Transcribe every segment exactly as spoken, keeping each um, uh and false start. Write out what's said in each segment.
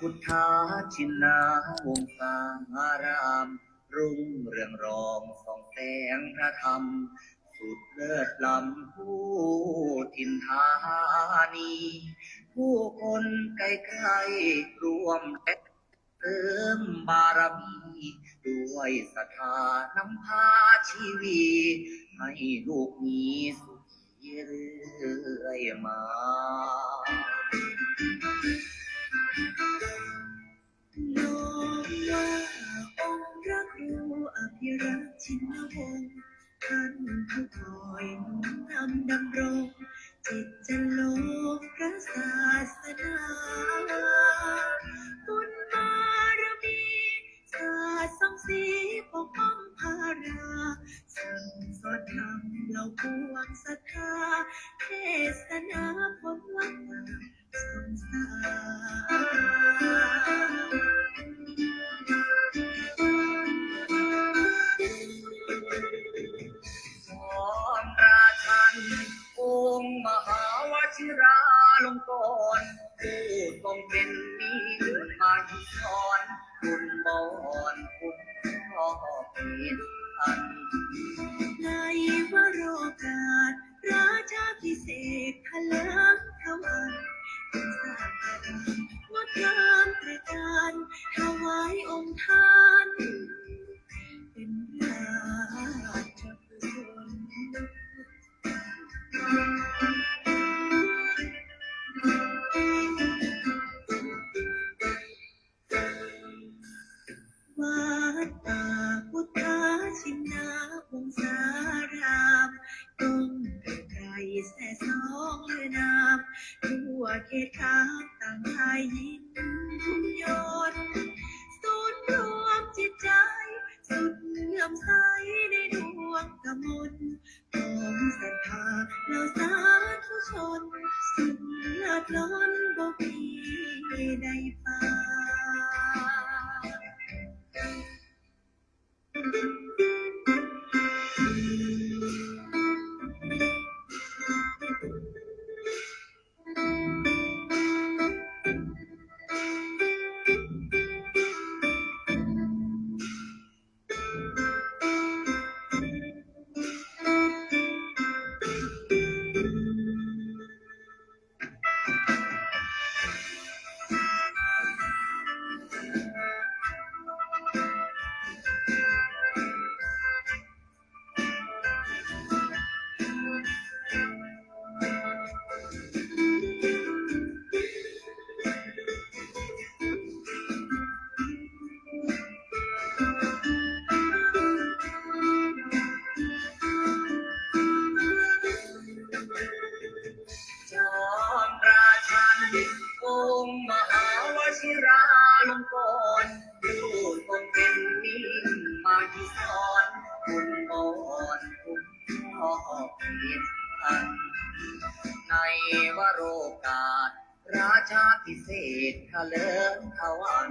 พุทธาชินนาวงศาราม รุ่งเรืองรองส่องแสงพระธรรม สุดเลิศล้ำผู้ถิ่นธานี ผู้คนใกล้ๆร่วมแลเสริมบารมี ด้วยศรัทธานำพาชีวี ให้ลูกมีสุขีเรื่อยมา น้อมว่าองค์พระครูอภิรักษ์ชินวงศ์ ท่านผู้คอยหนุนนำดำรง จิตจะลงพระศาสนา บุญบารมี สาดส่องสีปกป้องพารา สั่งสอนธรรมเหล่าปวงศรัทธา เทศนาพ้นวัฏฏะสงสาร สอนราชันองค์มหาวชิราลงกรณ์ ผู้ทรงเป็นมิ่งมหิธร คุณบอนคุณพ่อเกียรติอัน ในวโรกาสราชาภิเษกถลิงทวาร เป็นสาขางดงามตระการ ถวายองค์ท่าน เป็นราชกุศล วัดป่าพุทธชินนาวงศาราม ต้นไทรแสสองเรือนาม ทั่วเขตคามต่างพายินยนต์ ศูนย์รวมจิตใจ สุดเลื่อมใสในดวงกมล ของศรัทธาเหล่าสาธุชน สุดเลิศล้นบ่มีในป่า จอมราชันองค์มหาวชิราลงกรณ์ ผู้ทรงเป็นมิ่งมหิธร คุณบอนคุณพ่อเกียรติอัน ในวโรกาสราชาภิเษกถลิงทวาร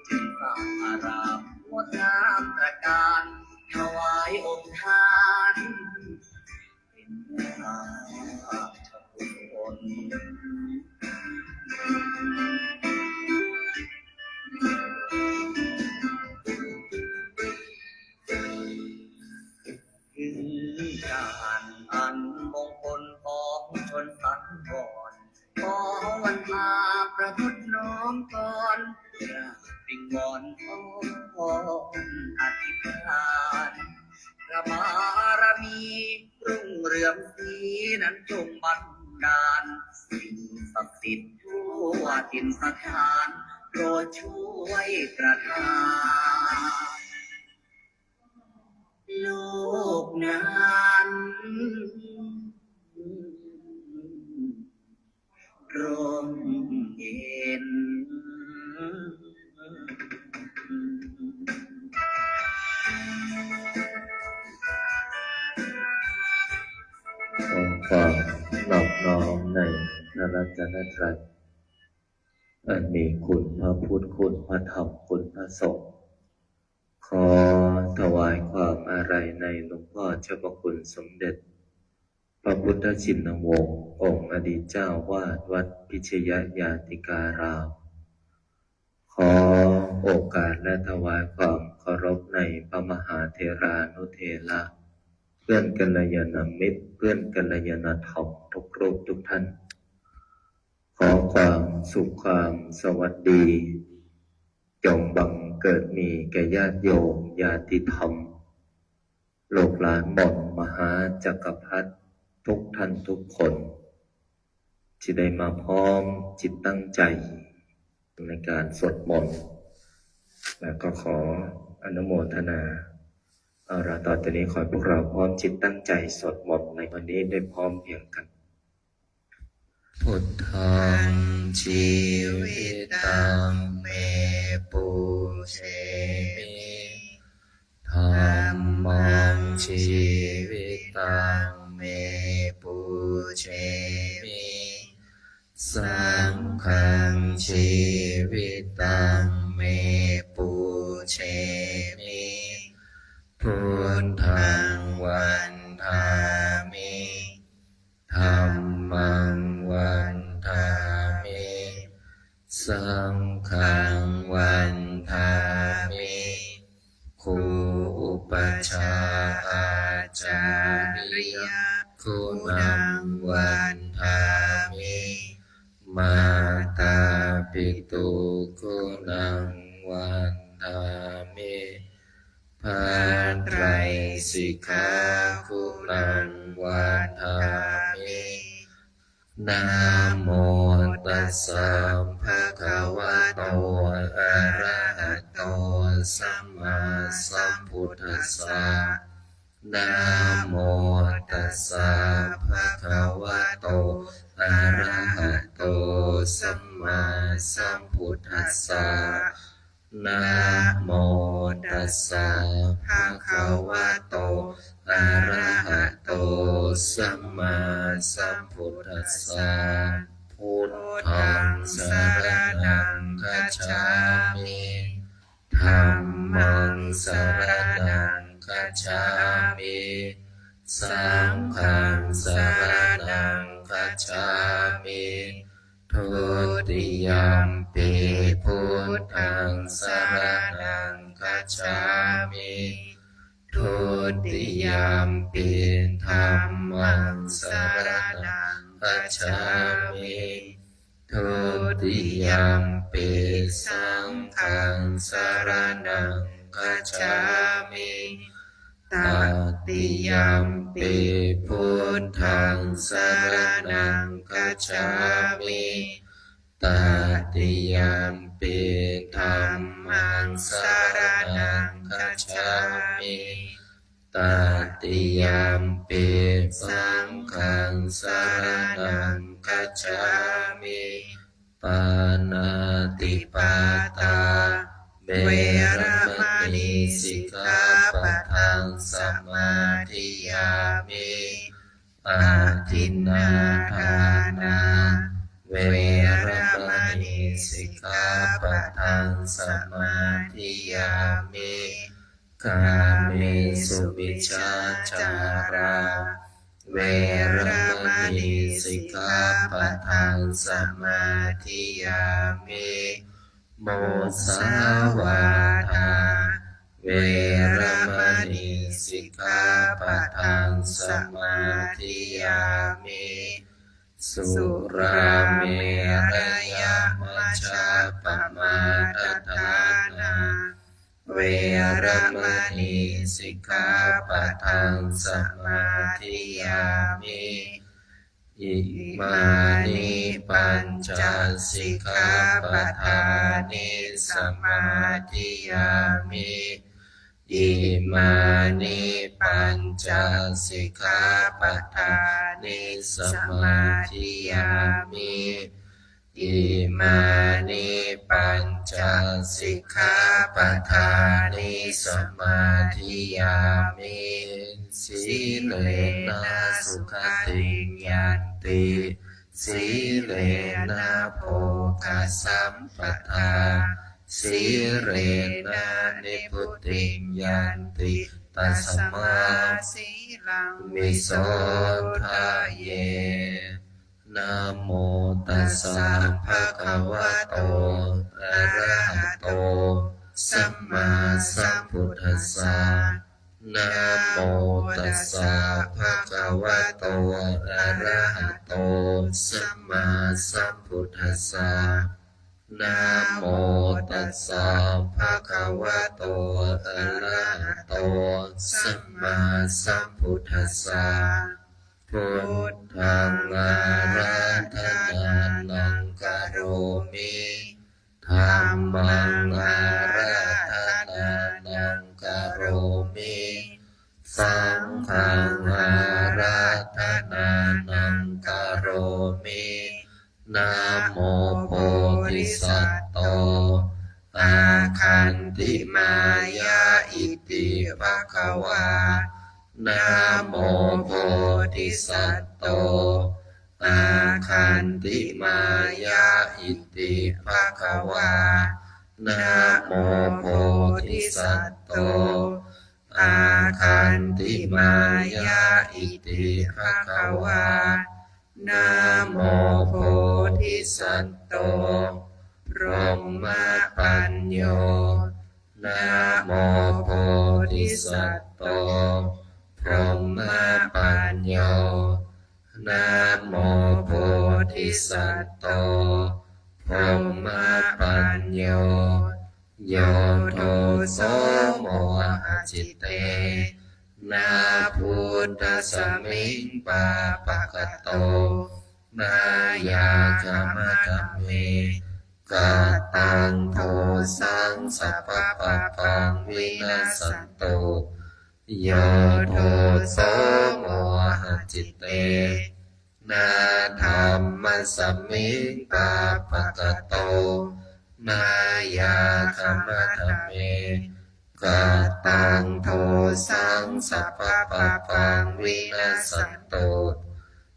จึงสร้างอารามงดงามตระการ ถวายองค์ท่าน เป็นราชกุศล ถึงการอันมงคลของชนสังวร ขอวันพาประพฤติน้อมตน กราบวิงวอนอ้อนอธิษฐาน พระบารมีรุ่งเรืองสีนั้นจงบันดาล สิ่งศักดิ์สิทธิ์ทั่วถิ่นสถาน โปรดช่วยประทาน โลกนั้น ร่มเย็น ขอความนอบน้อมในพระรัตนตรัย อันมีคุณพระพุทธ คุณพระธรรม คุณพระสงฆ์ ขอถวายความอาลัยในหลวงพ่อเจ้าพระคุณสมเด็จ พระพุทธชินวงศ์ องค์อดีตเจ้าวาดวัดพิชยญาติการาม ขอโอกาสและถวายความเคารพในพระมหาเถรานุเถระ เพื่อนกัลยาณมิตร เพื่อนกัลยาณธรรมทุกรูปทุกท่าน ขอความสุขความสวัสดี จงบังเกิดมีแก่ญาติโยมญาติธรรม ลูกหลานหม่อมมหาจักรพรรดิทุกท่านทุกคน ที่ได้มาพร้อมจิตตั้งใจในการสวดมนต์ และก็ขออนุโมทนา เอาละ ต่อจากนี้ขอให้พวกเราพร้อมจิตตั้งใจสวดมนต์ในวันนี้ได้พร้อมเพรียงกัน Buddhaṃ jīvitaṃ me pūjemi, dhammaṃ jīvitaṃ me pūjemi, saṅghaṃ jīvitaṃ me pūjemi, buddhaṃ vandāmi, dhammaṃ vandāmi, saṅghaṃ vandāmi. ครูอุปัชฌาย์อาจาริยะ guṇaṃ vandāmi, mātāpituguṇaṃ vandāmi, พระไตรสิกขา guṇaṃ vandāmi. Namo tassa bhagavato arahato sammāsambuddhassa. Namo tassa bhagavato arahato sammāsambuddhassa. Namo tassa bhagavato arahato sammāsambuddhassa. Buddhaṃ saraṇaṃ gacchāmi. Dhammaṃ saraṇaṃ gacchāmi. Saṅghaṃ saraṇaṃ gacchāmi. Dutiyampi buddhaṃ saraṇaṃ gacchāmi. Dutiyampi dhammaṃ saraṇaṃ gacchāmi. Dutiyampi saṅghaṃ saraṇaṃ gacchāmi. Tatiyampi buddhaṃ saraṇaṃ gacchāmi. Tatiyampi dhammaṃ saraṇaṃ gacchāmi. Tatiyampi saṅghaṃ saraṇaṃ gacchāmi. Pāṇātipātā veramaṇī sikkhāpadaṃ samādiyāmi. Adinnādānā veramaṇī sikkhāpadaṃ samādiyāmi. Kāmesu micchācārā veramaṇī sikkhāpadaṃ samādiyāmi. Musāvādā veramaṇī sikkhāpadaṃ samādiyāmi. Surāmerayamajjapamādaṭṭhānā veramaṇī sikkhāpadaṃ samādiyāmi. Imāni pañca sikkhāpadāni samādiyāmi. Imāni pañca sikkhāpadāni samādiyāmi. Imāni pañca sikkhāpadāni samādiyāmi. Sīlena sugatiṃ yanti, sīlena bhogasampadā, sīlena nibbutiṃ yanti, tasmā sīlaṃ visodhaye. Namo tassa bhagavato arahato sammāsambuddhassa. Namo tassa bhagavato arahato sammāsambuddhassa. Namo tassa bhagavato arahato sammāsambuddhassa. Buddhaṃ ārādhanānaṃ karomi. Dhammaṃ ārādhanānaṃ karomi. Saṅghaṃ ārādhanānaṃ karomi. Namo bodhisatto āgantimāya iti bhagavā. Namo bodhisatto āgantimāya iti bhagavā. Namo bodhisatto āgantimāya iti bhagavā. Namo bodhisatto brahmapañño. Namo bodhisatto brahmapañño. Namo bodhisatto brahmapañño. Yo doso mohacitena buddhasmiṃ pāpakato mayā khamatha me. Kataṃ dosaṃ sabbapāpaṃ vinassantu. Yo doso mohacitena dhammasmiṃ pāpakato mayā khamatha me. Kataṃ dosaṃ sabbapāpaṃ vinassantu.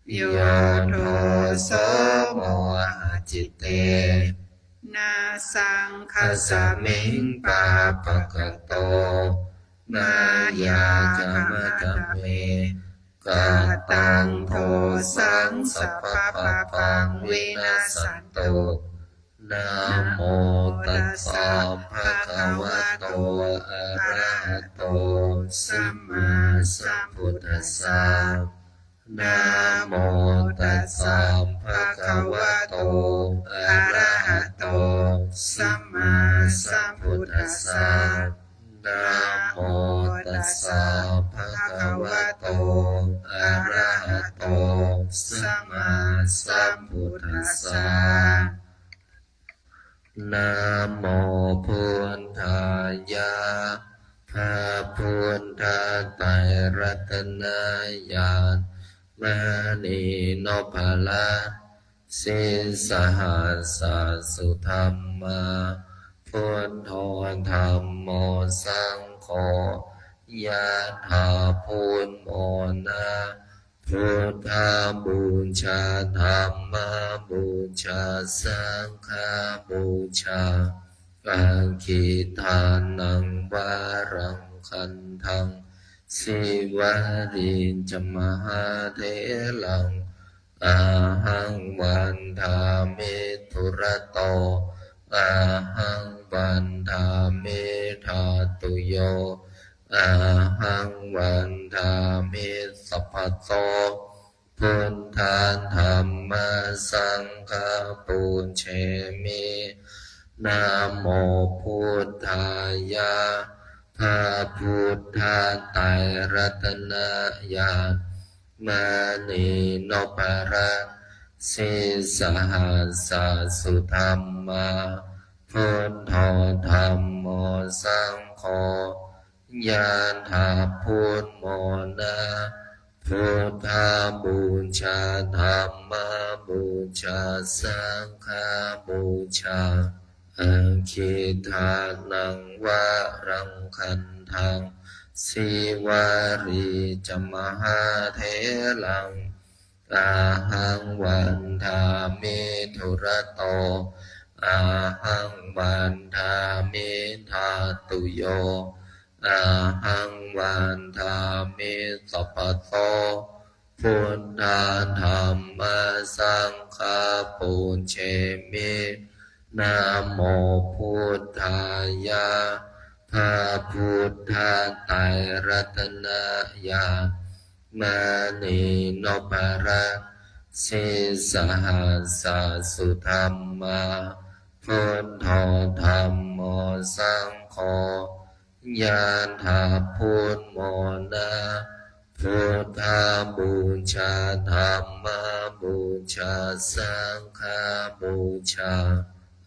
Yo doso mohacitena saṅghasmiṃ pāpakato mayā khamatha me. Kataṃ dosaṃ sabbapāpaṃ vinassantu. Namo tassa bhagavato arahato sammāsambuddhassa. Namo tassa bhagavato arahato sammāsambuddhassa. Namo tassa bhagavato arahato sammāsambuddhassa. Namo buddhāya. พระพุทธไตรรัตนญาณ มณีนพรัตน์ sīsahassa sudhammā, buddho dhammo saṅgho, yathā buddhamona. Buddhapūjā, dhammapūjā, saṅghapūjā, aggidānaṃ varaṃ gandhaṃ, sīvalī ca mahātheraṃ, ahaṃ vandāmi dūrato, ahaṃ vandāmi dhātuyo, ahaṃ vandāmi sabbaso. Buddhaṃ dhammaṃ saṅghaṃ pūjemi. Namo buddhāya. พระพุทธไตรรัตนญาณ มณีนพรัตน์ sīsahassa sudhammā, buddho dhammo saṅgho, yathā buddhamona. Buddhapūjā, dhammapūjā, saṅghapūjā, aggidānaṃ varaṃ gandhaṃ, sīvalī ca mahātheraṃ, ahaṃ vandāmi dūrato, ahaṃ vandāmi dhātuyo, ahaṃ vandāmi sabbaso. Buddhaṃ dhammaṃ Saṅghaṃ pūjemi. Namo buddhāya. พระพุทธไตรรัตนญาณ มณีนพรัตน์ sīsahassa sudhammā, buddho dhammo saṅgho, ญาณ ถาภูต โมนะ Buddhapūjā dhammapūjā saṅghapūjā,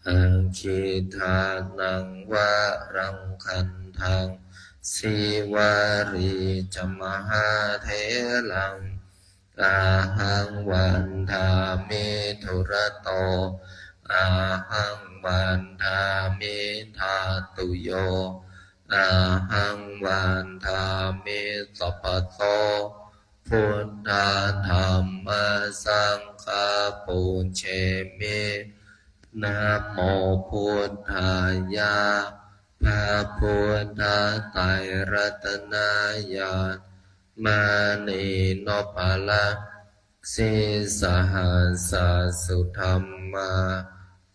aggidānaṃ varaṃ gandhaṃ sīvalī ca mahātheraṃ, ahaṃ vandāmi dūrato, ahaṃ vandāmi dhātuyo, ahaṃ vandāmi sabbaso. Buddha dhamma saṅgha pūjemi. Namo buddhāya. พระพุทธไตรรัตนญาณ มณีนพรัตน์ sīsahassa sudhammā,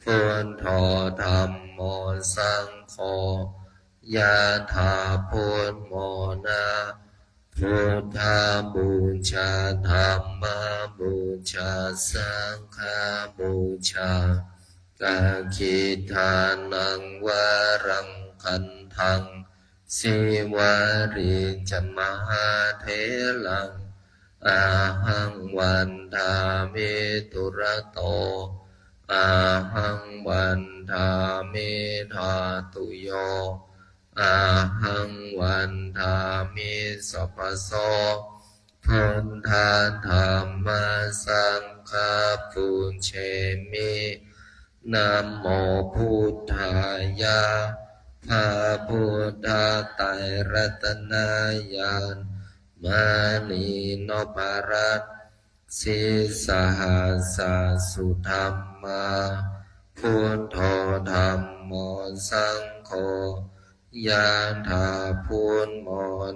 buddho dhammo saṅgho, ญาณ ถาภูต โมนะ Buddhapūjā dhammapūjā saṅghapūjā, aggidānaṃ varaṃ gandhaṃ sīvalī ca mahātheraṃ, ahaṃ vandāmi dūrato, ahaṃ vandāmi dhātuyo, ahaṃ vandāmi sabbaso. Buddha dhamma saṅgha pūjemi. Namo buddhāya. พระพุทธไตรรัตนญาณ มณีนพรัตน์ sīsahassa sudhammā, buddho dhammo saṅgho, ญาณ ถาภูต โม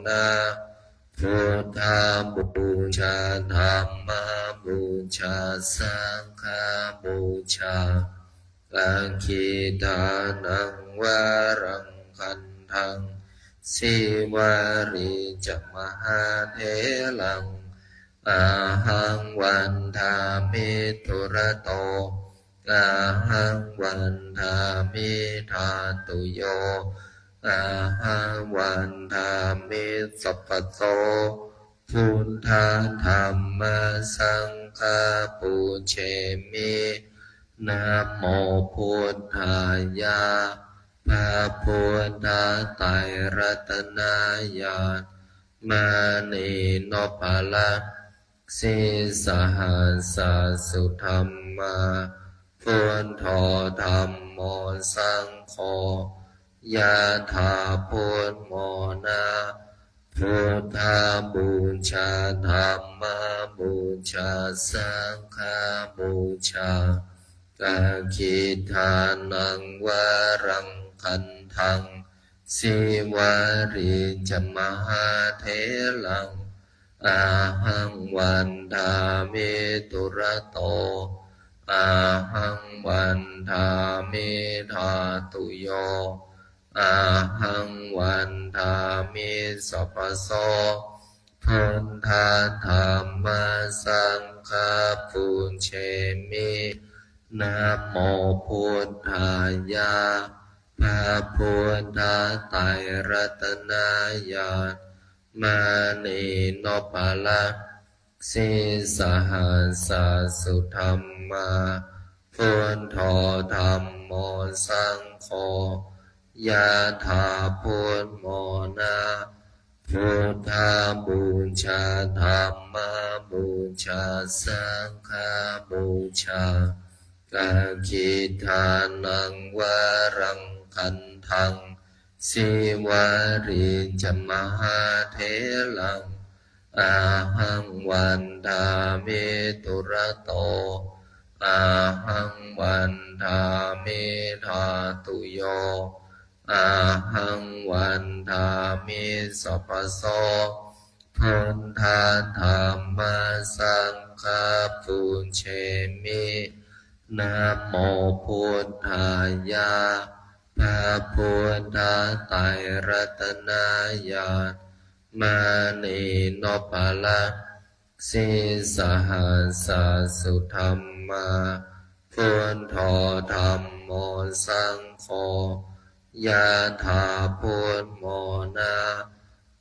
นะ Buddhapūjā dhammapūjā saṅghapūjā, aggidānaṃ varaṃ gandhaṃ sīvalī ca mahātheraṃ, ahaṃ vandāmi dūrato, ahaṃ vandāmi dhātuyo, ahaṃ vandāmi sabbaso. Buddha dhamma saṅgha pūjemi. Namo buddhāya. พระพุทธไตรรัตนญาณ มณีนพรัตน์ sīsahassa sudhammā, buddho dhammo saṅgho, ญาณ ถาภูต โมนะ Buddhapūjā dhammapūjā saṅghapūjā, aggidānaṃ varaṃ gandhaṃ sīvalī ca mahātheraṃ, ahaṃ vandāmi dūrato, ahaṃ vandāmi dhātuyo, ahaṃ vandāmi sabbaso. Buddha dhamma saṅgha pūjemi. Namo buddhāya. พระพุทธไตรรัตนญาณ มณีนพรัตน์ sīsahassa sudhammā, buddho dhammo saṅgho, ญาณ ถาภูต โมนะ Buddhapūjā dhammapūjā saṅghapūjā, aggidānaṃ varaṃ gandhaṃ sīvalī ca mahātheraṃ, ahaṃ vandāmi dūrato, ahaṃ vandāmi dhātuyo, ahaṃ vandāmi sabbaso. Buddha dhamma saṅgha pūjemi. Namo buddhāya. พระพุทธไตรรัตนญาณ มณีนพรัตน์ sīsahassadhammaṃ. Buddho dhammo saṅgho, yathābudmona.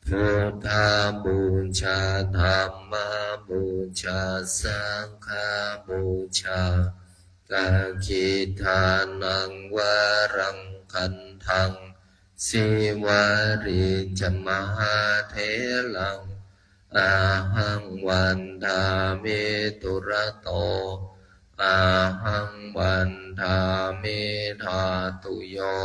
Buddhapūjā, dhammapūjā, saṅghapūjā. Dakkhiṇaṃ varaṃ gandhaṃ, sīvalī ca mahātheraṃ. Ahaṃ vandāmi dūrato, ahaṃ vandāmi dhātuyo,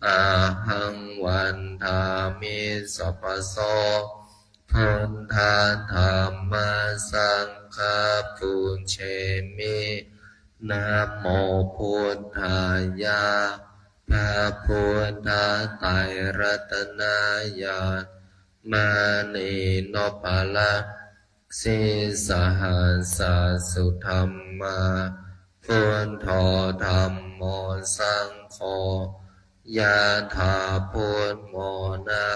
ahaṃ vandāmi sabbaso. Buddha dhamma saṅgha pūjemi. Namo buddhāya. พระพุทธไตรรัตนญาณ มณีนพรัตน์ sīsahassadhammaṃ. Buddho dhammo saṅgho, yathābudmona.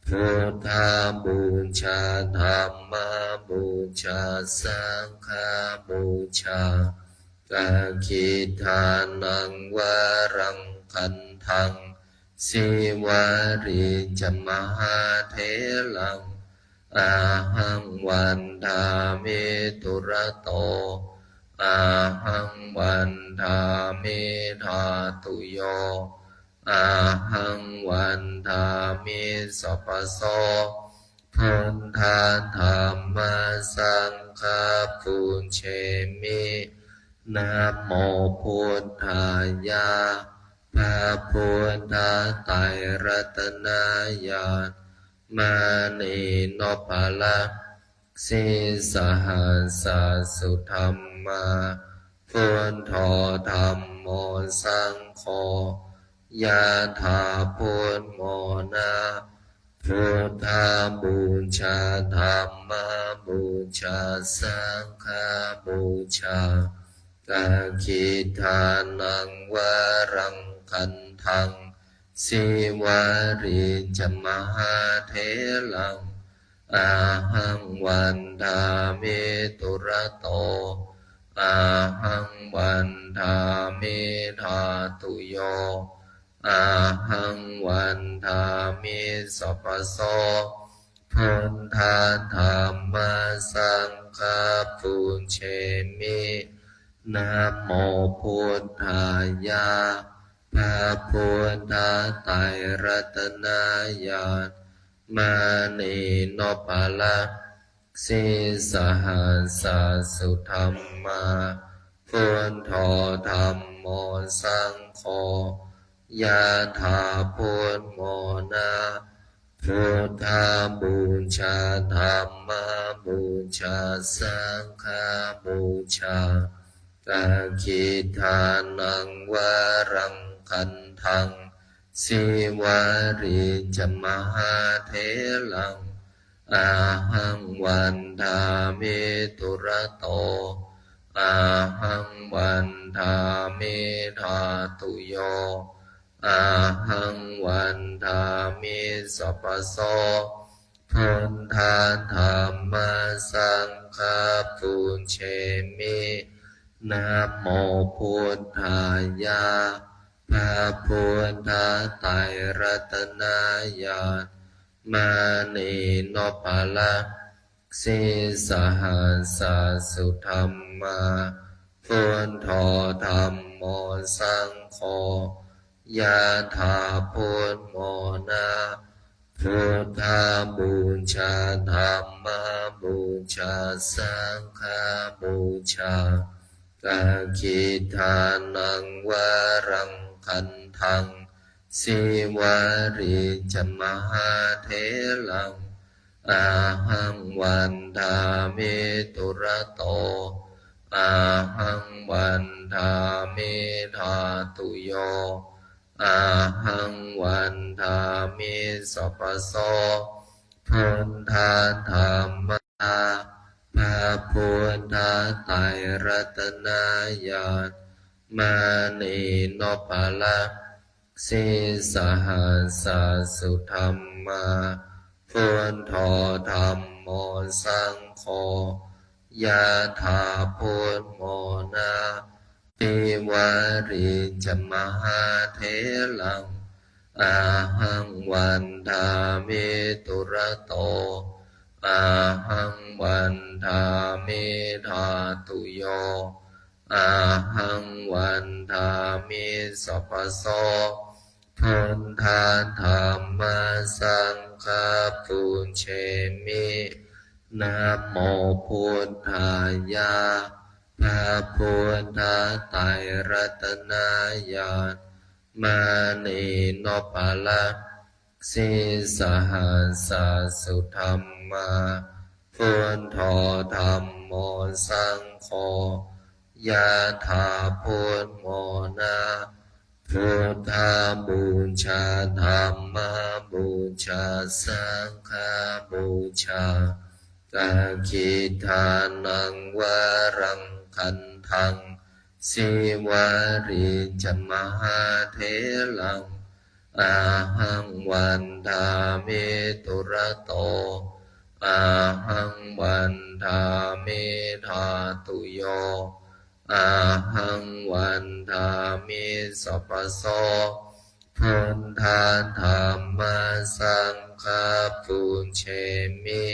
Buddhapūjā, dhammapūjā, saṅghapūjā. Dakkhiṇaṃ varaṃ gandhaṃ, sīvalī ca mahātheraṃ. Ahaṃ vandāmi dūrato, ahaṃ vandāmi dhātuyo, ahaṃ vandāmi sabbaso. Buddha dhamma saṅgha pūjemi. Namo buddhāya. พระพุทธไตรรัตนญาณ มณีนพรัตน์ sīsahassadhammaṃ. Buddho dhammo saṅgho, yathābudmona. Buddhapūjā, dhammapūjā, saṅghapūjā. Dakkhiṇaṃ varaṃ gandhaṃ, sīvalī ca mahātheraṃ. Ahaṃ vandāmi dūrato, ahaṃ vandāmi dhātuyo, ahaṃ vandāmi sabbaso. Buddha dhamma saṅgha pūjemi. Namo buddhāya. พระพุทธไตรรัตนญาณ มณีนพรัตน์ sīsahassadhammaṃ. Buddho dhammo saṅgho, yathābudmona. Buddhapūjā, dhammapūjā, saṅghapūjā. Dakkhiṇaṃ varaṃ gandhaṃ, sīvalī ca mahātheraṃ. Ahaṃ vandāmi dūrato, ahaṃ vandāmi dhātuyo, ahaṃ vandāmi sabbaso. Buddha dhamma saṅgha pūjemi. Namo buddhāya. พระพุทธไตรรัตนญาณ มณีนพรัตน์ sīsahassadhammaṃ. Buddho dhammo saṅgho, yathābudmona. Buddhapūjā, dhammapūjā, saṅghapūjā. Dakkhiṇaṃ varaṃ gandhaṃ, sīvalī ca mahātheraṃ. Ahaṃ vandāmi dūrato, ahaṃ vandāmi dhātuyo, ahaṃ vandāmi sabbaso. พุทธาธัมมา พระพุทธไตรรัตนญาณ มณีนพรัตน์ สิสหัสสะสุธัมมา พุทโธธัมโมสังโฆ ยะถาพุทโมนะ สิวะริจมหาเถรัง อะหังวันดามิ ตุระโต อะหังวันดามิ ธาตุโย อะหังวันดามิ สัพพโส พุทธาธัมมาสังฆาปูเชมิ นะโมพุทธายะ พระพุทธไตรรัตนญาณ มณีนพรัตน์ สิสหัสสะสุธัมมา พุทโธธัมโมสังโฆ ยะถาพุทโมนะ พุทธาบูชา ธัมมาบูชา สังฆาบูชา อะกขิทานังวรังคันธัง สิวะริจมหาเถรัง อะหังวันดามิ ตุระโต อะหังวันดามิ ธาตุโย อะหังวันดามิ สัพพโส พุทธาธัมมาสังฆาปูเชมิ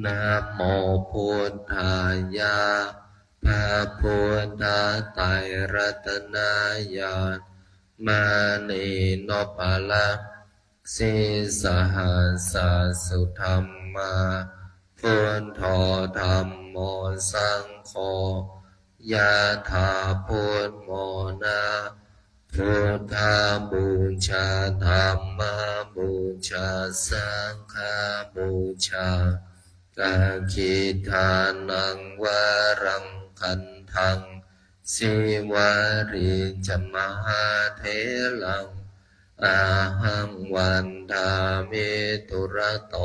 นะโมพุทธายะ พระพุทธไตรรัตนญาณ มณีนพรัตน์ สิสหัสสะสุธัมมา พุทโธธัมโมสังโฆ ยะถาพุทโมนะ พุทธาบูชา ธัมมาบูชา สังฆาบูชา อะกขิทานังวรังคันธัง สิวะริจมหาเถรัง อะหังวันดามิ ตุระโต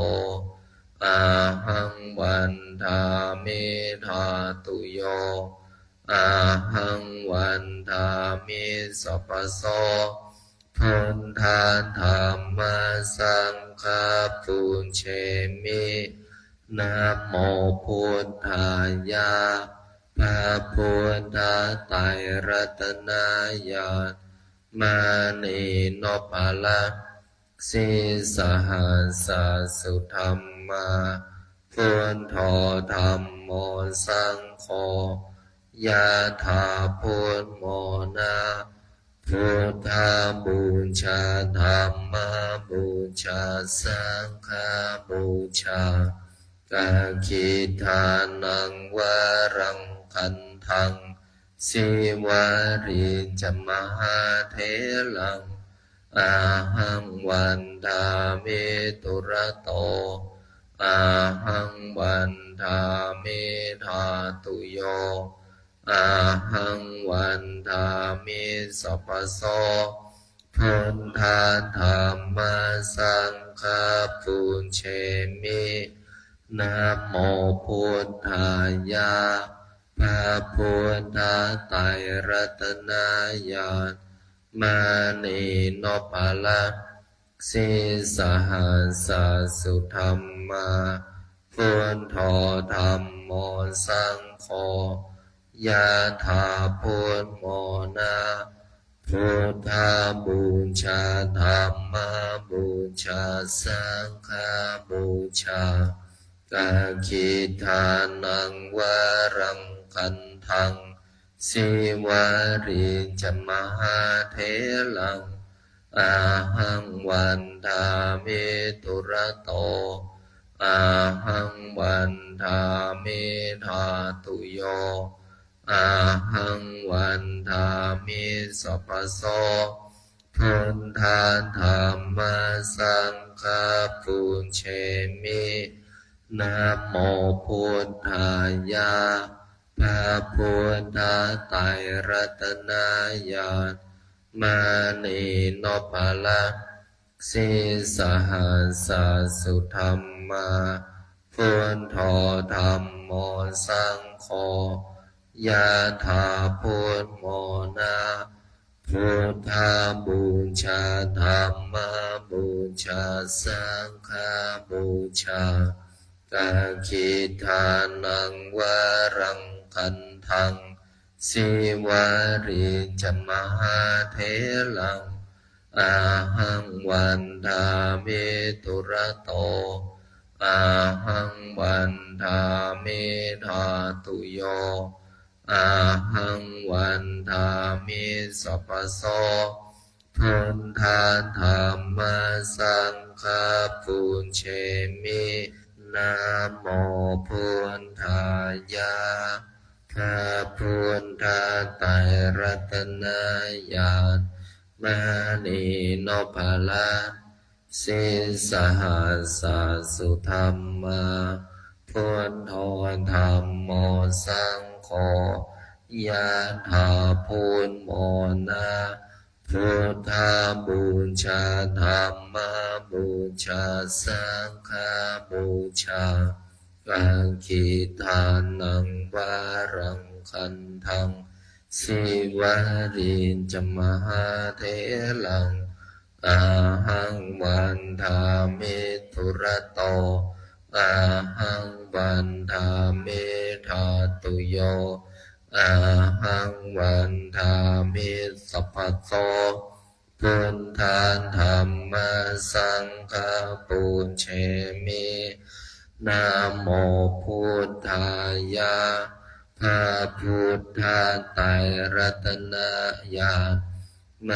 อะหังวันดามิ ธาตุโย อะหังวันดามิ สัพพโส พุทธาธัมมาสังฆาปูเชมิ นะโมพุทธายะ พระพุทธไตรรัตนญาณ มณีนพรัตน์ สิสหัสสะสุธัมมา พุทโธธัมโมสังโฆ ยะถาพุทโมนะ พุทธาบูชา ธัมมาบูชา สังฆาบูชา อะกขิทานังวรังคันธัง สิวะริจมหาเถรัง อะหังวันดามิ ตุระโต อะหังวันดามิ ธาตุโย อะหังวันดามิ สัพพโส พุทธาธัมมาสังฆาปูเชมิ นะโมพุทธายะ พระพุทธไตรรัตนญาณ มณีนพรัตน์ สิสหัสสะสุธัมมา พุทโธธัมโมสังโฆ ยะถาพุทโมนะ พุทธาบูชา ธัมมาบูชา สังฆาบูชา อะกขิทานังวรังคันธัง สิวะริจมหาเถรัง อะหังวันดามิ ตุระโต อะหังวันดามิ ธาตุโย อะหังวันดามิ สัพพโส พุทธาธัมมาสังฆาปูเชมิ นะโมพุทธายะ พระพุทธไตรรัตนญาณ มณีนพรัตน์ sīsahassa sudhammā, buddho dhammo saṅgho, yadā buddhamona, buddhapūjā dhammapūjā saṅghapūjā, dakkhiṇānaṃ varaṃ gandhaṃ, sīvalī ca mahātheraṃ, ahaṃ vandāmi dūrato, ahaṃ vandāmi dhātuyo, ahaṃ vandāmi sabbaso, buddha dhamma saṅgha pūjemi, namo buddhāya. พระพุทธไตรรัตนญาณ มณีนพรัตน์ sīsahassa sudhammā, buddho dhammo saṅgho, yadā buddhamona, buddhapūjā dhammapūjā saṅghapūjā, dakkhiṇānaṃ varaṃ gandhaṃ, sīvalī ca mahātheraṃ, ahaṃ vandāmi dūrato, ahaṃ vandāmi dhātuyo, ahaṃ vandāmi sabbaso, buddha dhamma saṅgha pūjemi, namo buddhāya. พระพุทธไตรรัตนญาณ ม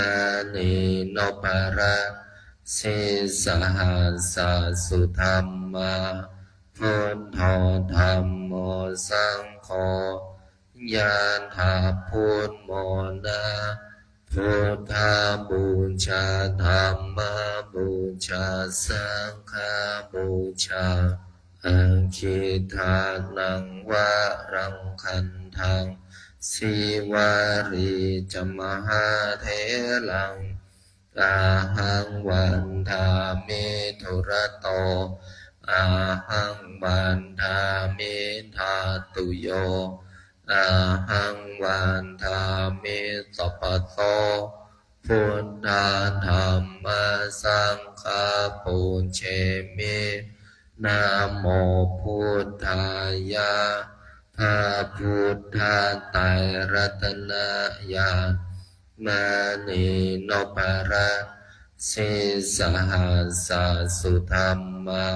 ณีนพรัตน์ sīsahassa sudhammā, buddho dhammo saṅgho, yadā buddhamona, buddhapūjā dhammapūjā saṅghapūjā, dakkhiṇānaṃ varaṃ gandhaṃ, sīvalī ca mahātheraṃ, ahaṃ vandāmi dūrato, ahaṃ vandāmi dhātuyo, ahaṃ vandāmi sabbaso, buddha dhamma saṅgha pūjemi, namo buddhāya. พระพุทธไตรรัตนญาณ มณีนพรัตน์ sīsahassa sudhammā,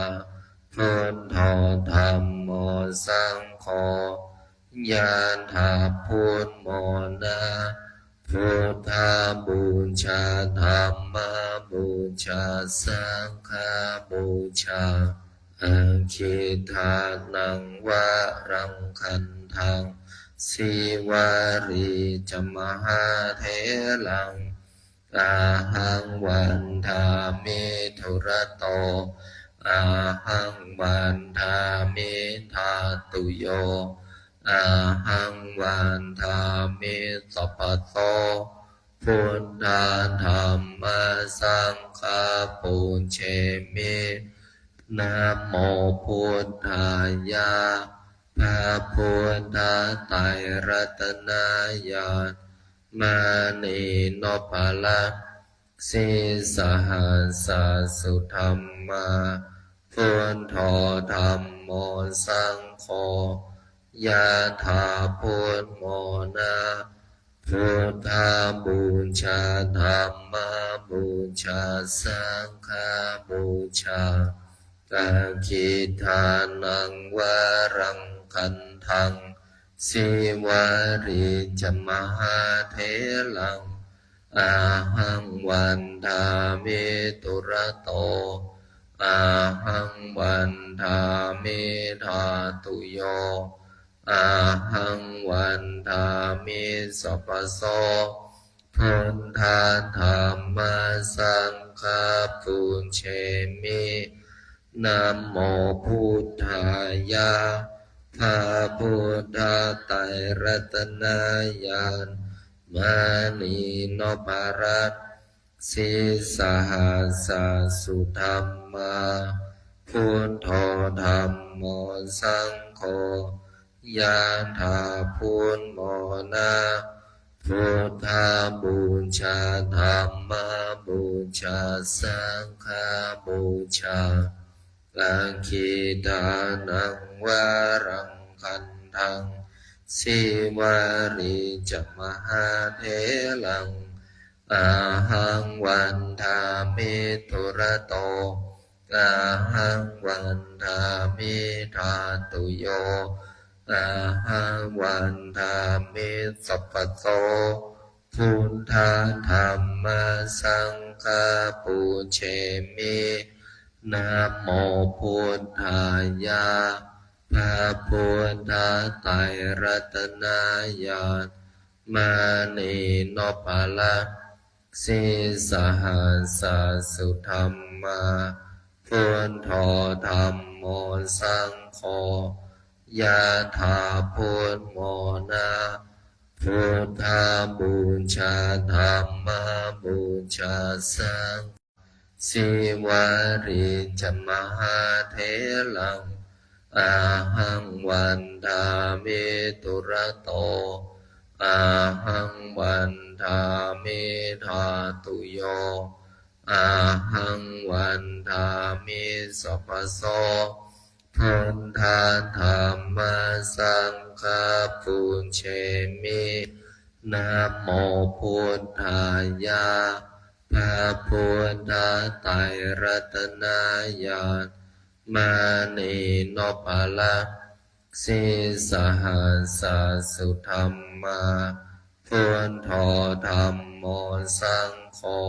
buddho dhammo saṅgho, yadā buddhamona, buddhapūjā dhammapūjā saṅghapūjā, dakkhiṇānaṃ varaṃ gandhaṃ, sīvalī ca mahātheraṃ, ahaṃ vandāmi dūrato, ahaṃ vandāmi dhātuyo, ahaṃ vandāmi sabbaso, buddha dhamma saṅgha pūjemi, namo buddhāya. พระพุทธไตรรัตนญาณ มณีนพรัตน์ sīsahassa sudhammā, buddho dhammo saṅgho, yadā buddhamona, buddhapūjā dhammapūjā saṅghapūjā, dakkhiṇānaṃ varaṃ gandhaṃ, sīvalī ca mahātheraṃ, ahaṃ vandāmi dūrato, ahaṃ vandāmi dhātuyo, ahaṃ vandāmi sabbaso, buddha dhamma saṅgha pūjemi, namo buddhāya. พระพุทธไตรรัตนญาณ มณีนพรัตน์ Sīsahassa sudhammā, buddho dhammo saṅgho, yadā buddhamona, buddhapūjā dhammapūjā saṅghapūjā, dakkhiṇānaṃ varaṃ gandhaṃ, sīvalī ca mahātheraṃ, ahaṃ vandāmi dūrato, ahaṃ vandāmi dhātuyo, ahaṃ vandāmi sabbaso. Buddha dhamma saṅgha pūjemi. Namo buddhāya. พระพุทธไตรรัตนญาณ มณีนพรัตน์ Sīsahassa sudhammā, buddho dhammo saṅgho, yadā buddhamona, buddhapūjā dhammapūjā saṅgha, sīvalī ca mahātheraṃ, ahaṃ vandāmi dūrato, ahaṃ vandāmi dhātuyo, ahaṃ vandāmi sabbaso. Buddha dhamma saṅgha pūjemi. Namo buddhāya. พระพุทธไตรรัตนญาณ มณีนพรัตน์ Sīsahassa sudhammā, buddho dhammo saṅgho,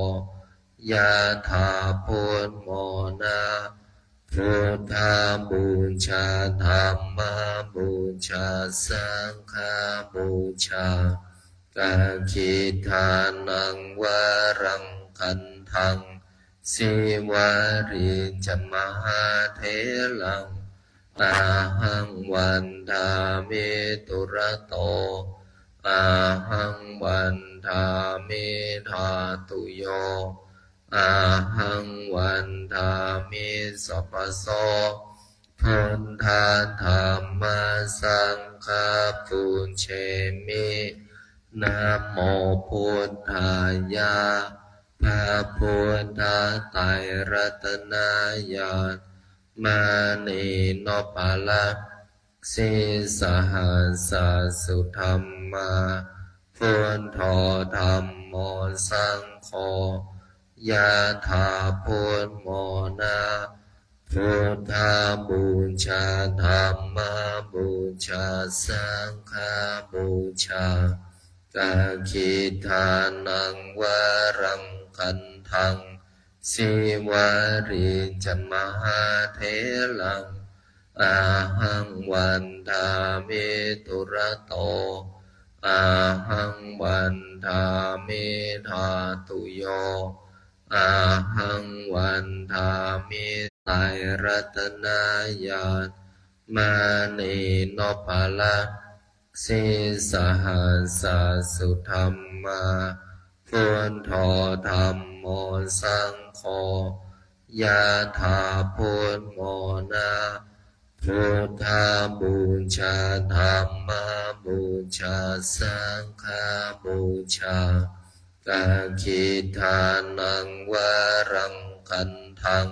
yadā buddhamona, buddhapūjā dhammapūjā saṅghapūjā, dakkhiṇānaṃ varaṃ gandhaṃ, sīvalī ca mahātheraṃ, ahaṃ vandāmi dūrato, ahaṃ vandāmi dhātuyo, ahaṃ vandāmi sabbaso. Buddha dhamma saṅgha pūjemi. Namo buddhāya. พระพุทธไตรรัตนญาณ มณีนพรัตน์ Sīsahassa sudhammā, buddho dhammo saṅgho, yadā buddhamona, buddhapūjā dhammapūjā saṅghapūjā, dakkhiṇānaṃ varaṃ gandhaṃ, sīvalī ca mahātheraṃ, ahaṃ vandāmi dūrato, ahaṃ vandāmi dhātuyo, ahaṃ vandāmi. ไตรรัตนญาณ มณีนพรัตน์ Sīsahassa sudhammā, buddho dhammo saṅgho, yadā buddhamona, buddhapūjā dhammapūjā saṅghapūjā, dakkhiṇānaṃ varaṃ gandhaṃ,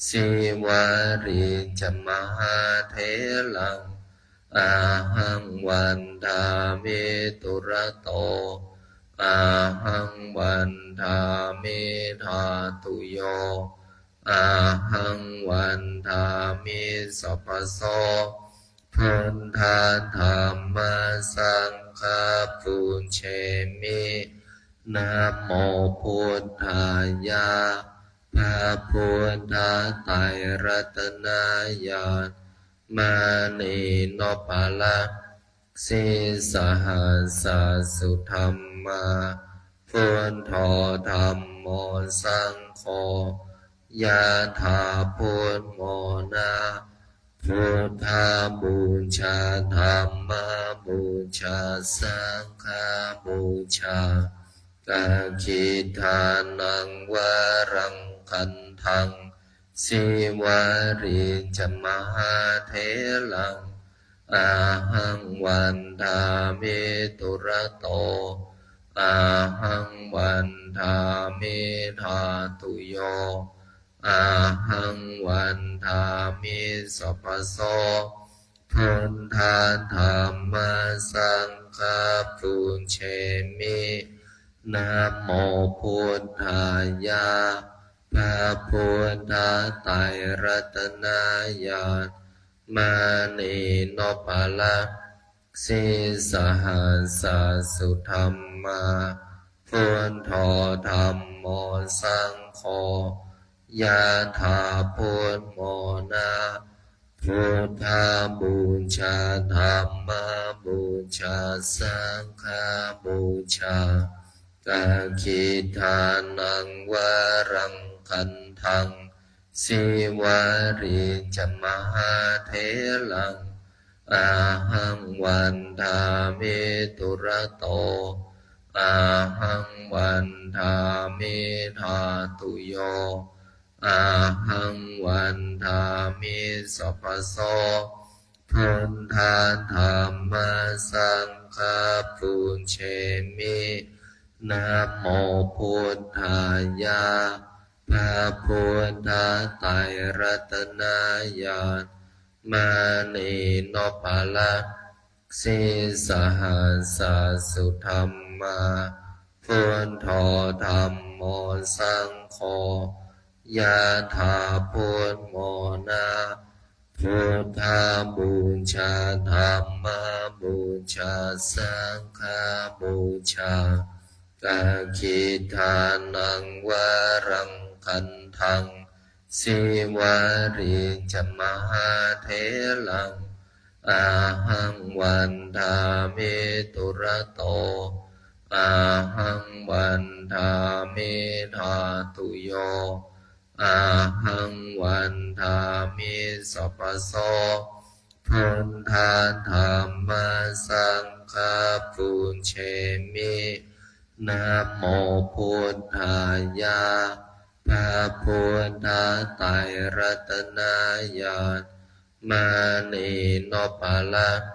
sīvalī ca mahātheraṃ, ahaṃ vandāmi dūrato, ahaṃ vandāmi dhātuyo, ahaṃ vandāmi sabbaso. Buddha dhamma saṅgha pūjemi. Namo buddhāya. พระพุทธไตรรัตนญาณ มณีนพรัตน์ Sīsahassa sudhammā, buddho dhammo saṅgho, yadā buddhamona, buddhapūjā dhammapūjā saṅghapūjā, Dakkhiṇānaṃ varaṃ gandhaṃ sīvalī ca mahātheraṃ ahaṃ vandāmi dūrato ahaṃ vandāmi dhātuyo ahaṃ vandāmi sabbaso. Buddha dhamma saṅgha pūjemi. Namo buddhāya. พระพุทธไตรรัตนญาณ มณีนพรัตน์ sīsahassa sudhammā, buddho dhammo saṅgho, yathā buddhamona. Buddhapūjā dhammapūjā saṅghapūjā. Dakkhiṇānaṃ varaṃ gandhaṃ sīvalī ca mahātheraṃ ahaṃ vandāmi dūrato ahaṃ vandāmi dhātuyo ahaṃ vandāmi sabbaso. Buddha dhamma saṅgha pūjemi. Namo buddhāya. พระพุทธไตรรัตนญาณ มณีนพรัตน์ sīsahassa sudhammā, buddho dhammo saṅgho, yathā buddhamona. Buddhapūjā dhammapūjā saṅghapūjā. Dakkhiṇānaṃ varaṃ gandhaṃ sīvalī ca mahātheraṃ ahaṃ vandāmi dūrato ahaṃ vandāmi dhātuyo ahaṃ vandāmi sabbaso. Buddha dhamma saṅgha pūjemi. Namo buddhāya. พระพุทธไตรรัตนญาณ มณีนพรัตน์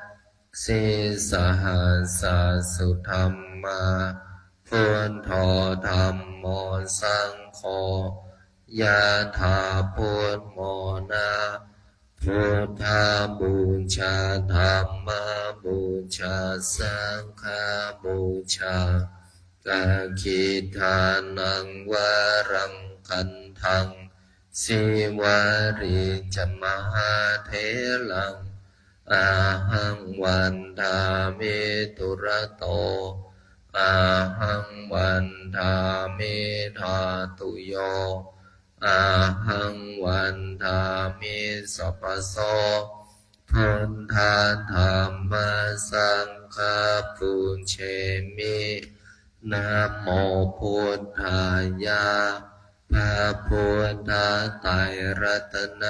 sīsahassa sudhammā, buddho dhammo saṅgho, yathā buddhamona. Buddhapūjā dhammapūjā saṅghapūjā. Dakkhiṇānaṃ varaṃ gandhaṃ sīvalī ca mahātheraṃ ahaṃ vandāmi dūrato ahaṃ vandāmi dhātuyo ahaṃ vandāmi sabbaso. Buddha dhamma saṅgha pūjemi. Namo buddhāya. พระพุทธไตรรัตน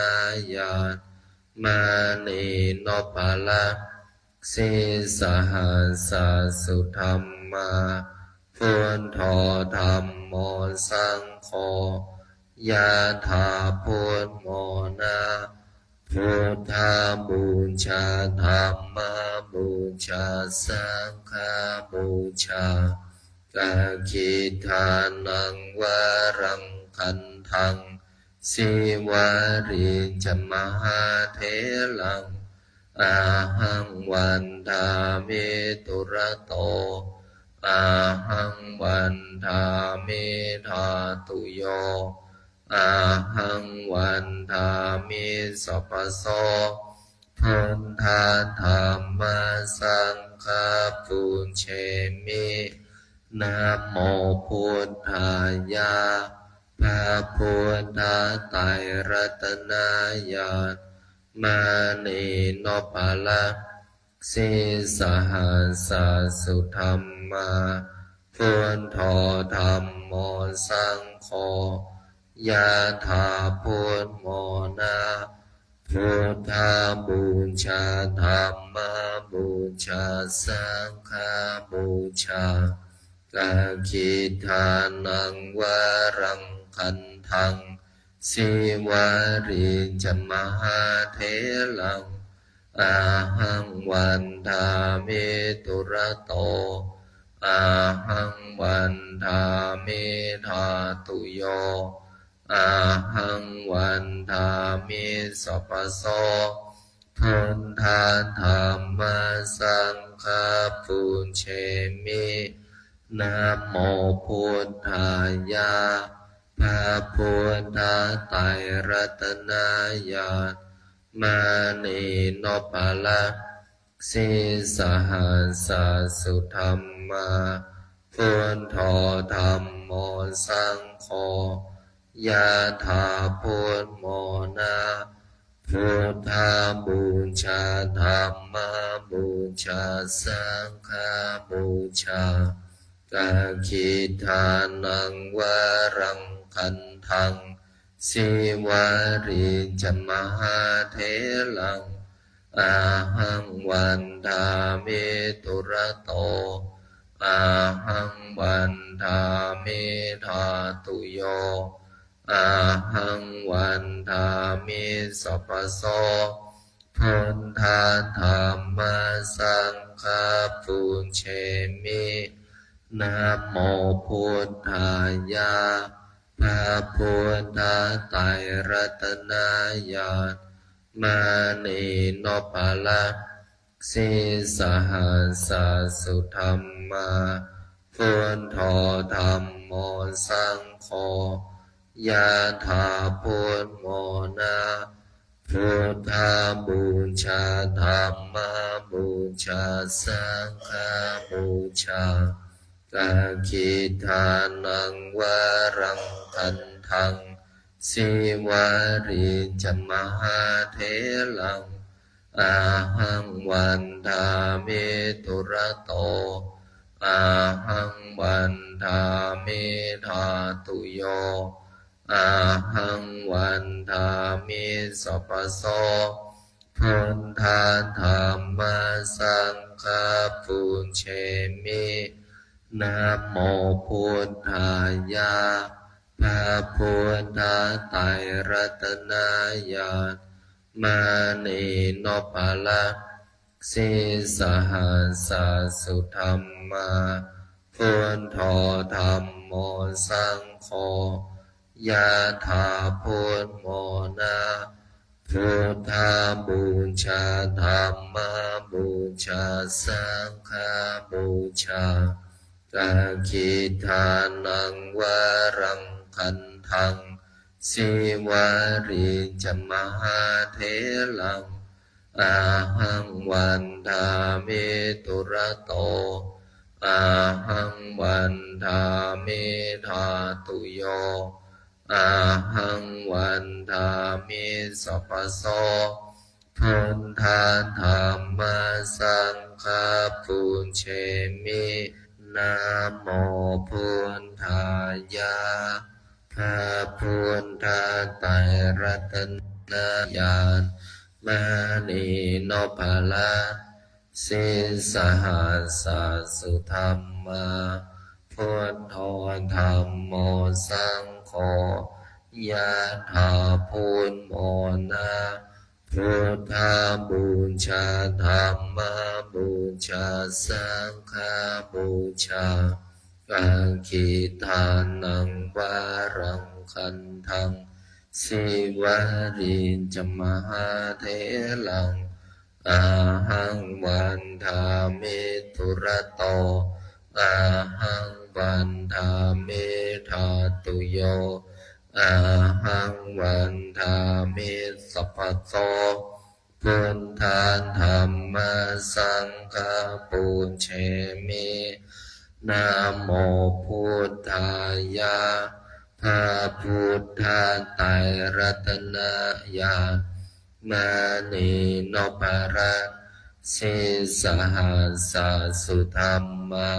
ญาณ มณีนพรัตน์ sīsahassa sudhammā, buddho dhammo saṅgho, yathā buddhamona. Buddhapūjā dhammapūjā saṅghapūjā. Dakkhiṇānaṃ varaṃ gandhaṃ sīvalī ca mahātheraṃ ahaṃ vandāmi dūrato ahaṃ vandāmi dhātuyo ahaṃ vandāmi sabbaso. Buddha dhamma saṅgha pūjemi. Namo buddhāya. พระพุทธไตรรัตนญาณ มณีนพรัตน์ sīsahassa sudhammā, buddho dhammo saṅgho, yathā buddhamona. Buddhapūjā dhammapūjā saṅghapūjā. Kakkhitānaṃ varaṃ gandhaṃ, Sīvalī ca mahātheraṃ, ahaṃ vandāmi dūrato, ahaṃ vandāmi dhātuyo, ahaṃ vandāmi sabbaso. Buddha dhamma saṅgha pūjemi. Namo buddhāya. พระพุทธไตรรัตนญาณ มณีนพรัตน์ sīsahassa sudhammā, buddho dhammo saṅgho, yathā buddhamona. Buddhapūjā dhammapūjā saṅghapūjā. Kakkhitānaṃ varaṃ gandhaṃ, Sīvalī ca mahātheraṃ, ahaṃ vandāmi dūrato, ahaṃ vandāmi dhātuyo, ahaṃ vandāmi sabbaso. Buddha dhamma saṅgha pūjemi. Namo buddhāya. พระพุทธไตรรัตนญาณ มณีนพรัตน์ sīsahassa sudhammā, buddho dhammo saṅgho, yathā buddhamona. Buddhapūjā dhammapūjā saṅghapūjā. Kakkhitānaṃ varaṃ gandhaṃ, Sīvalī ca mahātheraṃ, ahaṃ vandāmi dūrato, ahaṃ vandāmi dhātuyo, ahaṃ vandāmi sabbaso. Buddha dhamma saṅgha pūjemi. Namo buddhāya. พระพุทธไตรรัตนญาณ มณีนพรัตน์ sīsahassa sudhammā, buddho dhammo saṅgho, yathā buddhamona. Buddhapūjā dhammapūjā saṅghapūjā. Kakkhitānaṃ varaṃ gandhaṃ, Sīvalī ca mahātheraṃ, ahaṃ vandāmi dūrato, ahaṃ vandāmi dhātuyo, ahaṃ vandāmi sabbaso. Buddha dhamma saṅgha pūjemi. Namo buddhāya. พระพุทธไตรรัตนญาณ มณีนพรัตน์ sīsahassa sudhammā, buddho dhammo saṅgho, yathā buddhamona. Buddhapūjā dhammapūjā saṅghapūjā. Kakkhitānaṃ varaṃ gandhaṃ, Sīvalī ca mahātheraṃ, ahaṃ vandāmi dūrato, ahaṃ vandāmi dhātuyo, ahaṃ vandāmi sabbaso. Buddha dhamma saṅgha pūjemi. Namo buddhāya. พระพุทธไตรรัตนญาณ มณีนพรัตน์ sīsahassa sudhammā,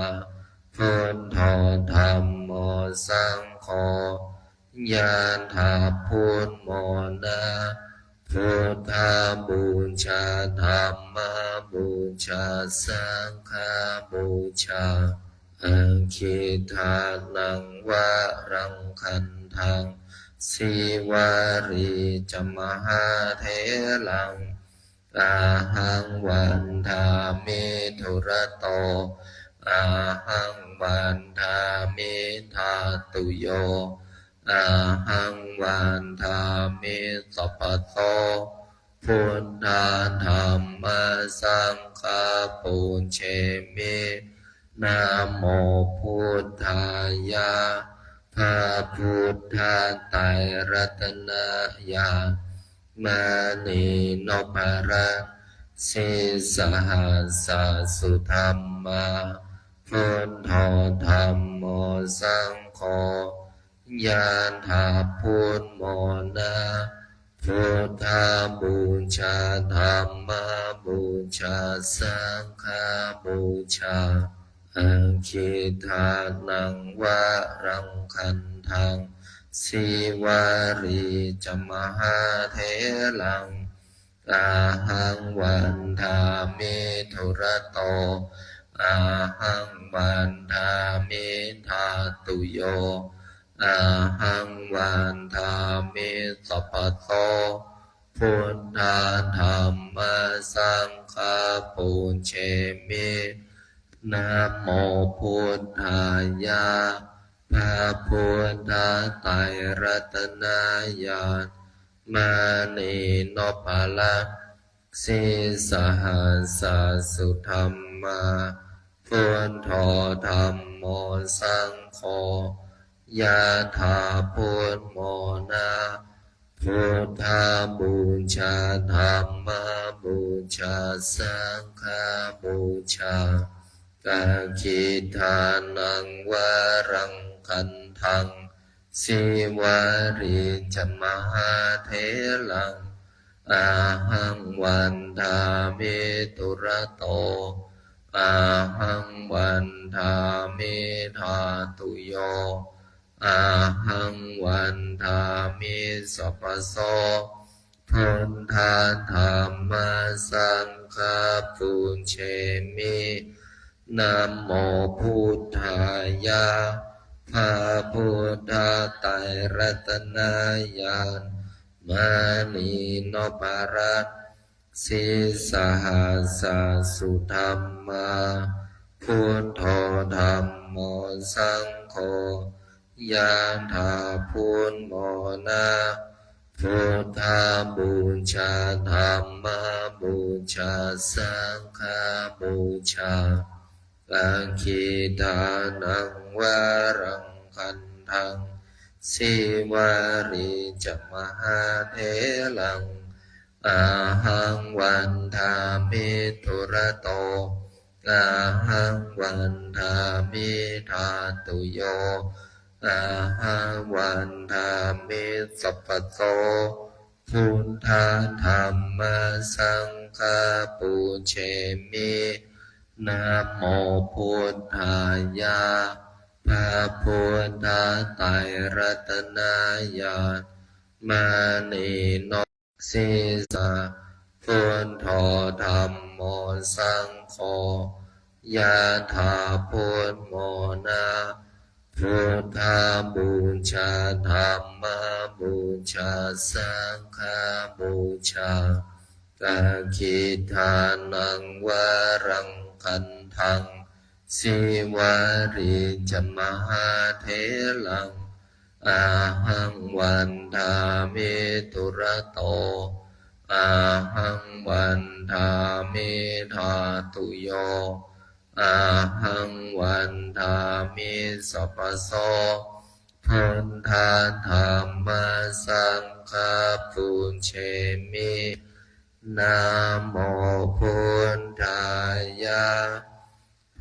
buddho dhammo saṅgho, yathā buddhamona. Buddhapūjā dhammapūjā saṅghapūjā. Dakkhiṇānaṃ varaṃ kaṇṭaṃ sīvalī ca mahātheraṃ, ahaṃ vandāmi dūrato, ahaṃ vandāmi dhātuyo, ahaṃ vandāmi sabbaso. Buddha dhamma saṅgha pūjemi. Namo buddhāya. พระพุทธไตรรัตนญาณ มณีนพรัตน์ sīsahassa sudhammā, buddho dhammo saṅgho, ยะถาพุทโมนะ Buddhapūjā, Dhammapūjā, Saṅghapūjā. Dakkhiṇānaṃ varaṃ kaṇṭaṃ sīvalī ca mahātheraṃ, ahaṃ vandāmi dūrato, ahaṃ vandāmi dhātuyo, ahaṃ vandāmi sabbaso. Buddha dhamma saṅgha pūjemi. Namo buddhāya. พระพุทธไตรรัตนญาณ มณีนพรัตน์ sīsahassa sudhammā, buddho dhammo saṅgho, ยะถาพุทโมนะ Buddhapūjā, Dhammapūjā, Saṅghapūjā. Dakkhiṇānaṃ varaṃ kaṇṭaṃ sīvalī ca mahātheraṃ, ahaṃ vandāmi dūrato, ahaṃ vandāmi dhātuyo, ahaṃ vandāmi sabbaso. Buddha dhamma saṅgha pūjemi. Namo buddhāya. พระพุทธไตรรัตนญาณ มณีนพรัตน์ sīsahassa sudhammā, buddho dhammo saṅgho, ยะถาพุทโมนะ Buddhapūjā, Dhammapūjā, Saṅghapūjā. Dakkhiṇānaṃ varaṃ kaṇṭaṃ sīvalī ca mahātheraṃ, ahaṃ vandāmi dūrato, ahaṃ vandāmi dhātuyo, ahaṃ vandāmi sabbaso. Buddha dhamma saṅgha pūjemi. Namo buddhāya. พระพุทธไตรรัตนญาณ มณีนพรัตน์ sīsahassa, buddho dhammo saṅgho, ยะถาพุทโมนะ Buddhapūjā, Dhammapūjā, Saṅghapūjā. Dakkhiṇānaṃ varaṃ kaṇṭaṃ sīvalī ca mahātheraṃ, ahaṃ vandāmi dūrato, ahaṃ vandāmi dhātuyo, ahaṃ vandāmi sabbaso. Buddha dhamma saṅgha pūjemi. Namo buddhāya.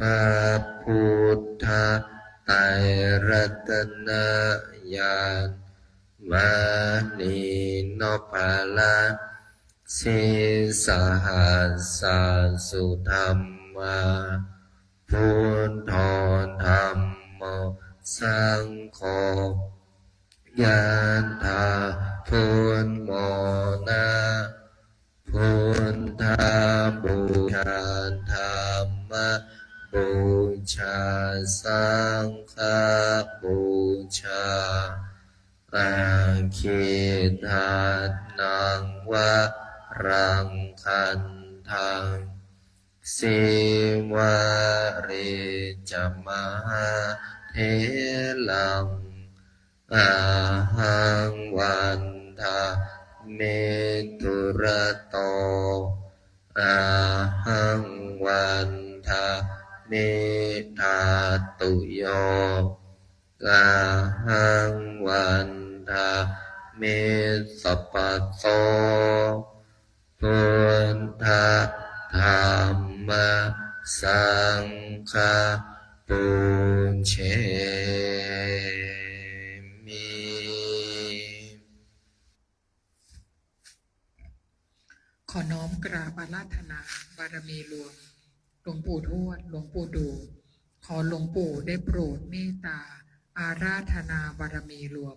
พระพุทธไตรรัตนญาณ มณีนพรัตน์ sīsahassa sudhammā, buddho dhammo saṅgho, yathā phummona. Buddhapūjā, Dhammapūjā, saṅghapūjā, akkhidānaṃ varaṃ gandhaṃ, sīvalī ca mahātheraṃ, ahaṃ vandāmi dūrato, ahaṃ vandāmi dhātuyo, ahaṃ vandāmi sabbaso. Buddha dhamma saṅgha pūjemi. ขอน้อมกราบอาราธนาบารมีรวม หลวงปู่ทวด หลวงปู่ดู่ ขอหลวงปู่ได้โปรดเมตตาอาราธนาบารมีรวม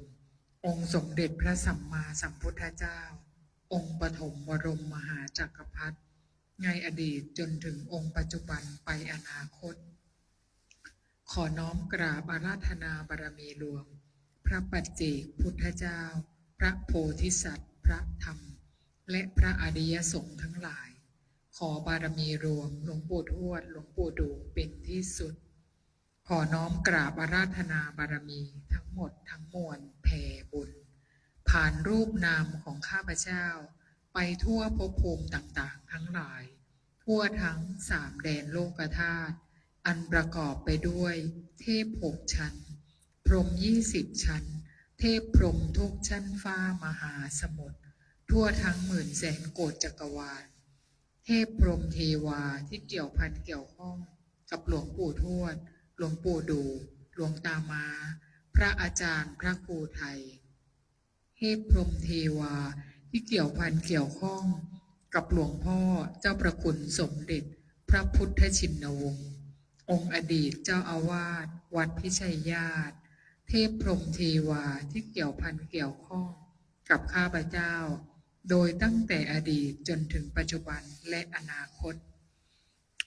องค์สมเด็จพระสัมมาสัมพุทธเจ้า องค์ปฐมบรมมหาจักรพรรดิ ในอดีตจนถึงองค์ปัจจุบันไปอนาคต ขอน้อมกราบอาราธนาบารมีรวม พระปัจเจกพุทธเจ้า พระโพธิสัตว์ พระธรรม และพระอริยสงฆ์ทั้งหลาย ขอบารมีรวมหลวงปู่ทวด หลวงปู่ดู่เป็นที่สุด ขอน้อมกราบอาราธนาบารมีทั้งหมดทั้งมวลแผ่บุญ ผ่านรูปนามของข้าพเจ้า ไปทั่วภพภูมิต่างๆ ทั้งหลาย ทั่วทั้งสามแดนโลกธาตุ อันประกอบไปด้วยเทพหกชั้น พรหมยี่สิบชั้น เทพพรหมทุกชั้นฟ้ามหาสมุทร ทั่วทั้งหมื่นแสนโกฏจักรวาล เทพพรหมเทวาที่เกี่ยวพันเกี่ยวข้องกับหลวงปู่ทวด หลวงปู่ดู่ หลวงตาม้า พระอาจารย์ พระครูไทย เทพพรหมเทวาที่เกี่ยวพันเกี่ยวข้องกับหลวงพ่อเจ้าพระคุณสมเด็จพระพุทธชินวงศ์ องค์อดีตเจ้าอาวาสวัดพิชัยญาติ เทพพรหมเทวาที่เกี่ยวพันเกี่ยวข้องกับข้าพเจ้า โดยตั้งแต่อดีตจนถึงปัจจุบันและอนาคต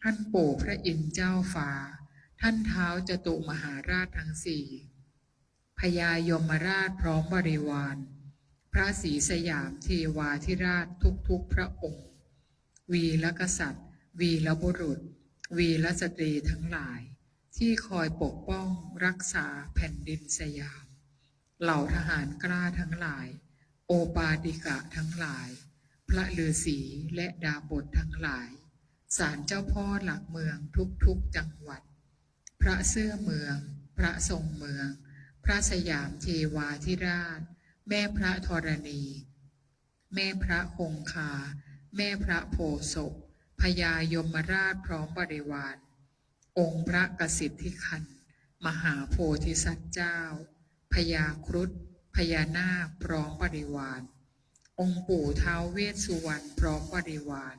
ท่านปู่พระอินทร์เจ้าฟ้า ท่านท้าวจตุมหาราชทั้งสี่ พญายมราชพร้อมบริวาร พระศรีสยามเทวาธิราชทุกๆพระองค์ วีรกษัตริย์ วีรบุรุษ วีรสตรีทั้งหลาย ที่คอยปกป้องรักษาแผ่นดินสยาม เหล่าทหารกล้าทั้งหลาย โอปาติกะทั้งหลาย พระฤาษีและดาบททั้งหลาย ศาลเจ้าพ่อหลักเมืองทุกๆจังหวัด พระเสื้อเมือง พระทรงเมือง พระสยามเทวาธิราช แม่พระธรณี แม่พระคงคา แม่พระโพธิ์ศพ พญายมราชพร้อมบริวาร องค์พระกสิทธิคันธ์ มหาโพธิสัตว์เจ้า พญาครุฑ พญานาคพร้อมบริวาร องค์ปู่ท้าวเวสสุวรรณพร้อมบริวาร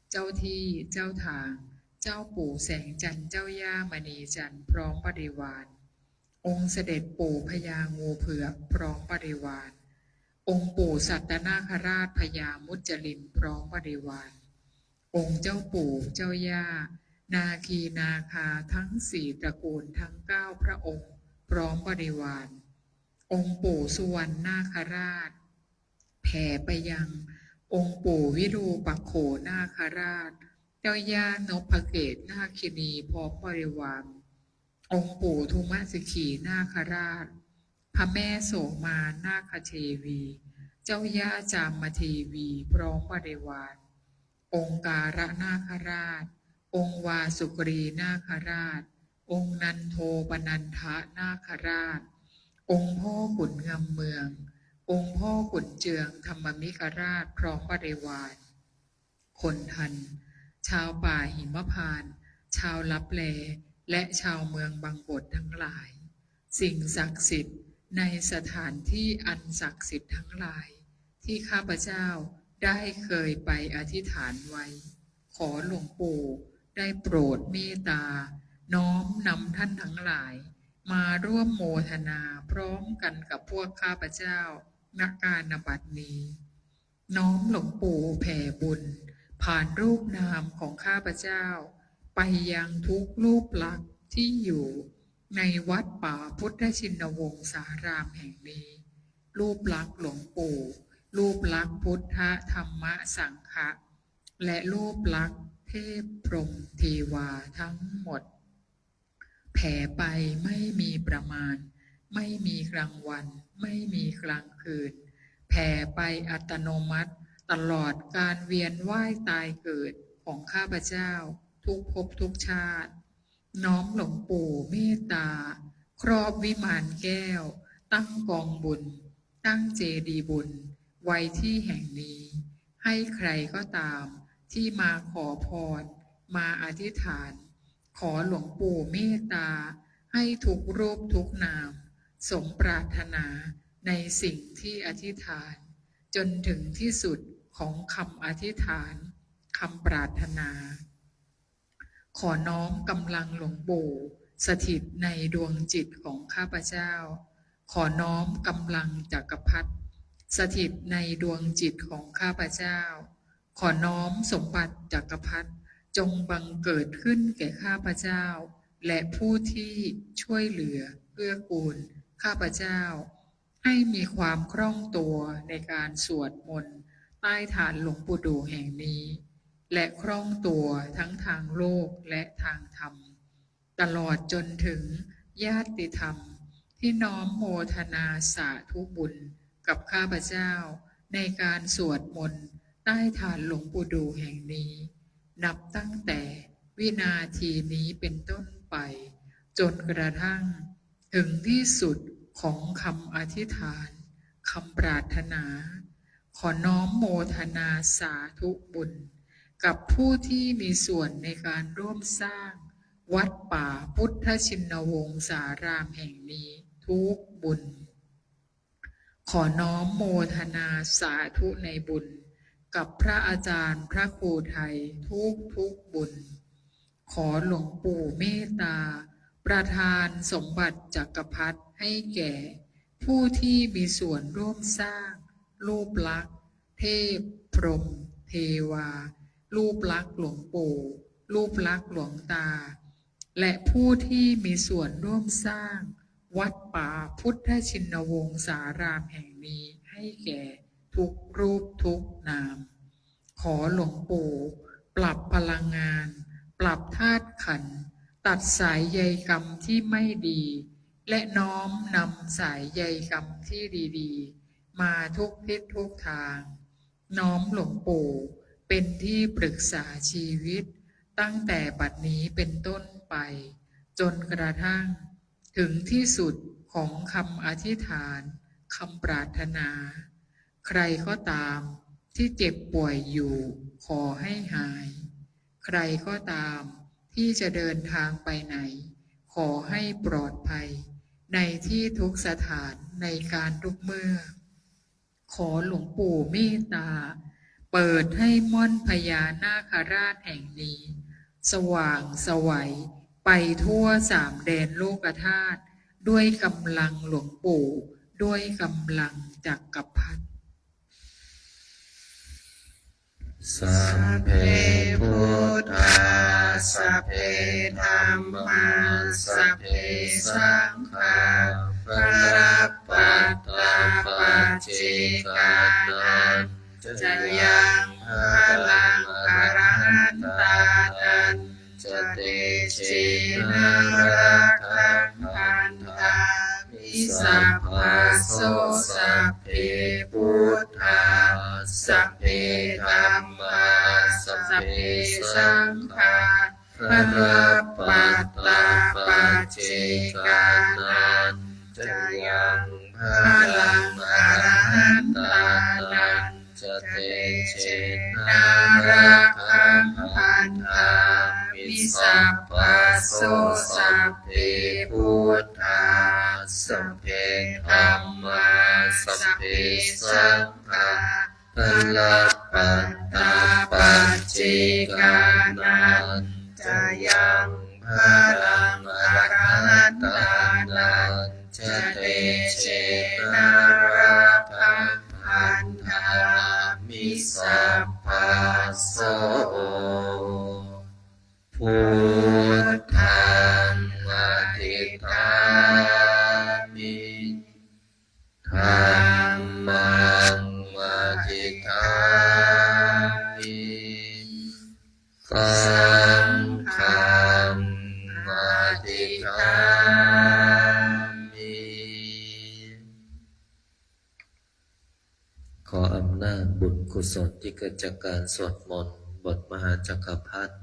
เจ้าที่เจ้าทาง เจ้าปู่แสงจันทร์ เจ้าย่ามณีจันทร์พร้อมบริวาร องค์เสด็จปู่พญางูเผือกพร้อมบริวาร องค์ปู่สัตตนาคราช พญามุจลินพร้อมบริวาร องค์เจ้าปู่เจ้าย่า นาคีนาคาทั้งสี่ตระกูลทั้งเก้าพระองค์พร้อมบริวาร องค์ปู่สุวรรณนาคราช แผ่ไปยังองค์ปู่วิรูปักโขนาคราช เจ้าย่านพเกตนาคินีพร้อมบริวาร องค์ปู่ทุมสิกขีนาคราช พระแม่โสมานาคเทวี เจ้าย่าจามเทวีพร้อมบริวาร องค์การนาคราช องค์วาสุกรีนาคราช องค์นันโทปนันทนาคราช องค์พ่อขุนงำเมือง องค์พ่อขุนเจืองธรรมมิกราชพร้อมบริวาร คนทัน ชาวป่าหิมพานต์ ชาวลับแล และชาวเมืองบังบดทั้งหลาย สิ่งศักดิ์สิทธิ์ในสถานที่อันศักดิ์สิทธิ์ทั้งหลาย ที่ข้าพเจ้าได้เคยไปอธิษฐานไว้ ขอหลวงปู่ได้โปรดเมตตา น้อมนำท่านทั้งหลาย มาร่วมโมทนาพร้อมกันกับพวกข้าพเจ้า ณ กาลบัดนี้ น้อมหลวงปู่แผ่บุญ ผ่านรูปนามของข้าพเจ้า ไปยังทุกรูปลักษณ์ ที่อยู่ในวัดป่าพุทธชินวงศารามแห่งนี้ รูปลักษณ์หลวงปู่ รูปลักษณ์พุทธธรรมสังฆะ และรูปลักษณ์เทพพรหมเทวาทั้งหมด แผ่ไปไม่มีประมาณ ไม่มีกลางวัน ไม่มีกลางคืน แผ่ไปอัตโนมัติ ตลอดการเวียนว่ายตายเกิดของข้าพเจ้า ทุกภพทุกชาติ น้อมหลวงปู่เมตตา ครอบวิมานแก้ว ตั้งกองบุญ ตั้งเจดีย์บุญ ไว้ที่แห่งนี้ ให้ใครก็ตามที่มาขอพร มาอธิษฐาน ขอหลวงปู่เมตตา ให้ทุกรูปทุกนาม สมปรารถนาในสิ่งที่อธิษฐาน จนถึงที่สุดของคำอธิษฐาน คำปรารถนา ขอน้อมกำลังหลวงปู่ สถิตในดวงจิตของข้าพเจ้า ขอน้อมกำลังจักรพรรดิ สถิตในดวงจิตของข้าพเจ้า ขอน้อมสมบัติจักรพรรดิ จงบังเกิดขึ้นแก่ข้าพเจ้า และผู้ที่ช่วยเหลือเกื้อกูลข้าพเจ้า ให้มีความคล่องตัวในการสวดมนต์ใต้ฐานหลวงปู่ดู่แห่งนี้ และคล่องตัวทั้งทางโลกและทางธรรม ตลอดจนถึงญาติธรรมที่น้อมโมทนาสาธุบุญกับข้าพเจ้า ในการสวดมนต์ใต้ฐานหลวงปู่ดู่แห่งนี้ นับตั้งแต่วินาทีนี้เป็นต้นไป จนกระทั่งถึงที่สุดของคำอธิษฐาน คำปรารถนา ขอน้อมโมทนาสาธุบุญ กับผู้ที่มีส่วนในการร่วมสร้างวัดป่าพุทธชินวงศารามแห่งนี้ทุกบุญ ขอน้อมโมทนาสาธุในบุญ กับพระอาจารย์พระครูไทยทุกทุกบุญ ขอหลวงปู่เมตตา ประทานสมบัติจักรพรรดิให้แก่ผู้ที่มีส่วนร่วมสร้างรูปลักษณ์เทพ พรหม เทวา รูปลักษณ์หลวงปู่ รูปลักษณ์หลวงตา และผู้ที่มีส่วนร่วมสร้างวัดป่าพุทธชินวงศารามแห่งนี้ให้แก่ทุกรูปทุกนาม ขอหลวงปู่ปรับพลังงาน ปรับธาตุขันธ์ ตัดสายใยกรรมที่ไม่ดี และน้อมนำสายใยกรรมที่ดีๆ มาทุกทิศทุกทาง น้อมหลวงปู่เป็นที่ปรึกษาชีวิต ตั้งแต่บัดนี้เป็นต้นไป จนกระทั่งถึงที่สุดของคำอธิษฐาน คำปรารถนา ใครก็ตามที่เจ็บป่วยอยู่ ขอให้หาย ใครก็ตามที่จะเดินทางไปไหน ขอให้ปลอดภัยในที่ทุกสถานในการทุกเมื่อ ขอหลวงปู่เมตตา เปิดให้ม่อนพญานาคราชแห่งนี้ สว่างไสวไปทั่วสามแดนโลกธาตุ ด้วยกำลังหลวงปู่ ด้วยกำลังจักรพรรดิ Sabbe buddhā, sabbe dhammā, sabbe saṅghā, balappattā paccekānañca yaṃ balaṃ arahantānañca tejena rakkhaṃ bandhāmi sabbaso. Sabbe buddhā, sabbe dhammā, sabbe saṅghā, balappattā paccekānañca yaṃ balaṃ arahantānañca tejena rakkhaṃ bandhāmi sabbaso. Sabbe buddhā, sabbe dhammā, sabbe saṅghā, balappattā paccekānañca yaṃ balaṃ arahantānañca tejena rakkhaṃ bandhāmi sabbaso. Buddhaṃ ติกขามิ ขออำนาจบุญกุศลที่เกิดจากการสวดมนต์บทมหาจักรพรรดิ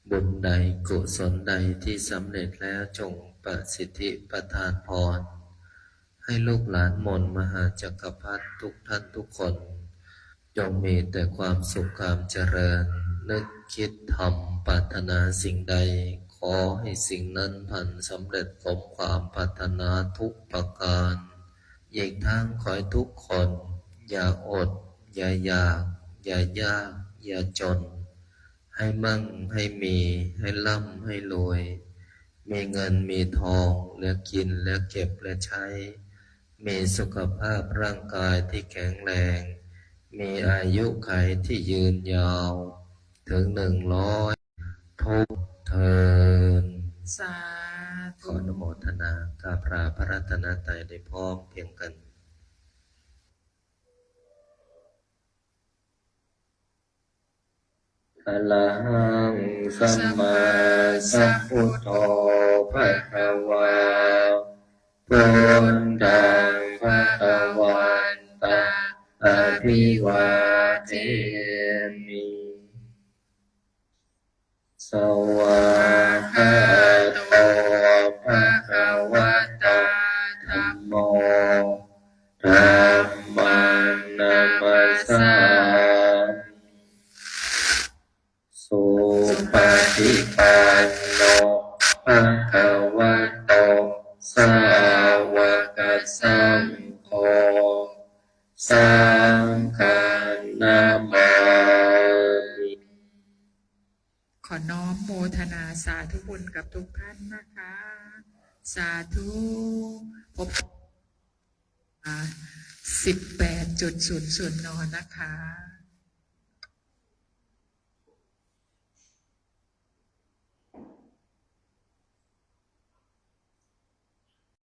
บุญใดกุศลใดที่สำเร็จแล้วจงประสิทธิประทานพร ให้ลูกหลานมนต์มหาจักรพรรดิทุกท่านทุกคน จงมีแต่ความสุขความเจริญ นึกคิดทำปรารถนาสิ่งใด ขอให้สิ่งนั้นพลันสำเร็จสมความปรารถนาทุกประการ อีกทั้งขอให้ทุกคน อย่าอด อย่าอยาก อย่ายาก อย่าจน ให้มั่ง ให้มี ให้ร่ำ ให้รวย มีเงิน มีทอง เหลือกิน เหลือเก็บ เหลือใช้ มีสุขภาพร่างกายที่แข็งแรง มีอายุขัยที่ยืนยาว ถึงหนึ่งร้อย ทุกเทิน สาธุ ขออนุโมทนากราบลาพระรัตนตรัยได้พร้อมเพรียงกัน Arahaṃ sammāsambuddho bhagavā. Buddhaṃ bhagavantaṃ abhivādemi. Svākkhāto bhagavatā dhammo. Dhammaṃ namassāmi. Supaṭipanno bhagavato sāvakasaṅgho. Saṅghaṃ namāmi. ขอน้อมโมทนาสาธุบุญกับทุกท่านนะคะ สาธุ พบ สิบแปดจุดศูนย์ศูนย์ น นะคะ